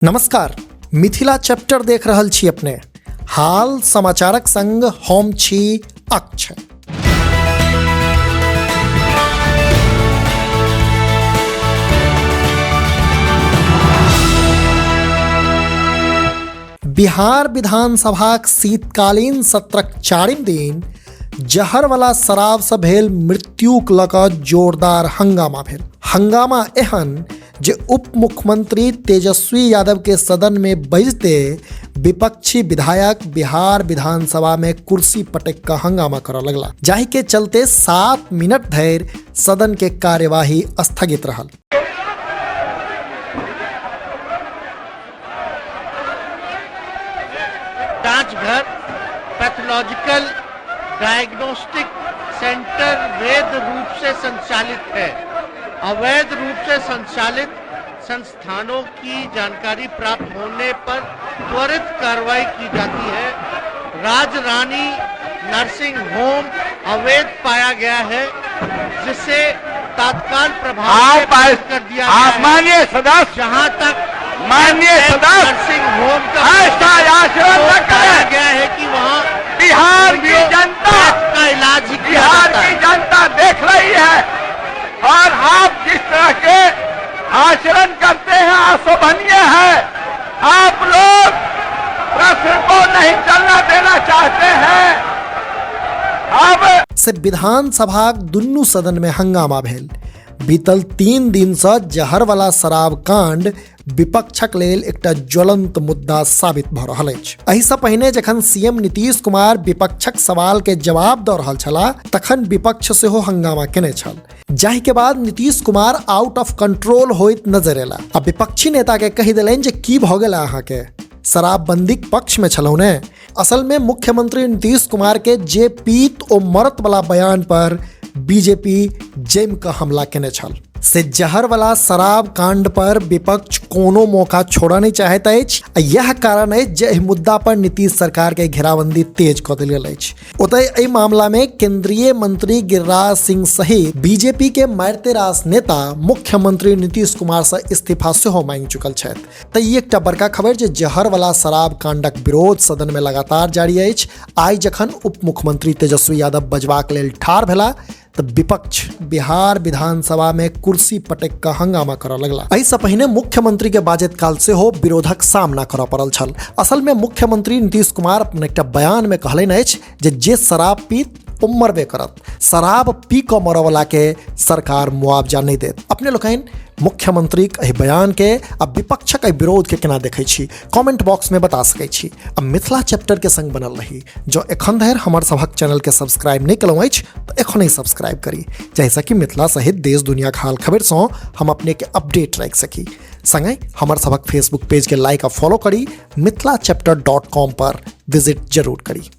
नमस्कार, मिथिला चैप्टर देख रहल छी अपने। हाल समाचारक संग हम छी अक्षय। बिहार विधानसभाक शीतकालीन सत्रक चारिम दिन जहरवला शराबसँ भेल मृत्युक लऽ कऽ जोरदार हंगामा भेल। हंगामा एहन जे उप मुख्यमंत्री तेजस्वी यादव के सदन में बजते विपक्षी विधायक बिहार विधानसभा में कुर्सी पटक का हंगामा करऽ लगला, जाहि के चलते 7 मिनट धरि सदन के कार्यवाही स्थगित रहल। जांच घर पैथोलॉजिकल डायग्नोस्टिक सेंटर वैध रूप से संचालित है। अवैध रूप से संचालित संस्थानों की जानकारी प्राप्त होने पर त्वरित कार्रवाई की जाती है। राजरानी नर्सिंग होम अवैध पाया गया है, जिसे तत्काल प्रभाव से बंद कर दिया गया है। माननीय सदस्य, जहां तक माननीय सदस्य, नर्सिंग होम का ऐसा आचरण न पाया करें। गया है कि वहां बिहार की जनता, का इलाज ही किया बिहार जाता की है। जनता देख रही है और आप जिस तरह के आचरण करते हैं अशोभनीय है। आप लोग प्रश्न को नहीं चलना देना चाहते हैं। अब से विधानसभाक दुनू सदन में हंगामा भेल। बीतल 3 दिनसँ जहरवला शराब कांड विपक्षक लेल एकटा ज्वलंत मुद्दा साबित भऽ रहल अछि। एहिसँ पहिने जखन सीएम नीतीश कुमार विपक्षक सवाल के जवाब दऽ रहल छलाह तखन विपक्ष सेहो हंगामा केने छल, जाहि के बाद Nitish Kumar out of control होइत नजर एला आ विपक्षी नेता के कहि देलनि जे की भऽ गेल अहाँके, शराबबंदीक पक्ष में छलहुँ ने। असल में मुख्यमंत्री नीतीश कुमार के जे पीत ओ मरत वाला बयान पर बीजेपी जमि कऽ हमला केने छल। से जहरवला शराब कांड पर विपक्ष कोनो मौका छोड़ऽ नहि चाहैत अछि आ यह कारण अछि जे एहि मुद्दा पर नीतीश सरकार के घेराबंदी तेज कऽ देल गेल अछि। ओतहि एहि मामला में केंद्रीय मंत्री गिरिराज सिंह सहित बीजेपी के मारिते रास नेता मुख्यमंत्री नीतीश कुमार से इस्तीफा सेहो मांगि चुकल छथि। तऽ ई एकटा बड़का खबर जे जहरवला शराब कांडक विरोध सदन में लगातार जारी अछि। आइ जखन उप मुख्यमंत्री तेजस्वी यादव बजबाक लेल ठाढ़ भेला तऽ विपक्ष बिहार विधानसभा में कुर्सी पटक कऽ हंगामा करऽ लगला। एहिसँ पहिने मुख्यमंत्री के बाजैत काल सेहो विरोधक सामना करऽ पड़ल छल। असल में मुख्यमंत्री नीतीश कुमार अपन एकटा बयान में कहलनि अछि जे शराब पीत ओ मरबे करत, शराब पी कऽ मरऽवला के सरकार मुआवजा नहि देत। अपने लोकनि मुख्यमंत्रीक एहि बयान के आ विपक्षक एहि विरोध के केना देखै छी कमेंट बॉक्स में बता सकै छी। आ मिथिला चैप्टर के संग बनल रही। जँ एखन धरि हमर सभक चैनल के सब्सक्राइब नहि केलहुँ अछि तऽ एखने सब्सक्राइब करी, जाहिसँ कि मिथिला सहित देश दुनियाक हाल खबरिसँ हम अपने के अपडेट राखि सकी। संगहि हमर सभक फेसबुक पेज के लाइक आ फॉलो करी, मिथिला चैप्टर डॉट कॉम पर विजिट जरूर करी।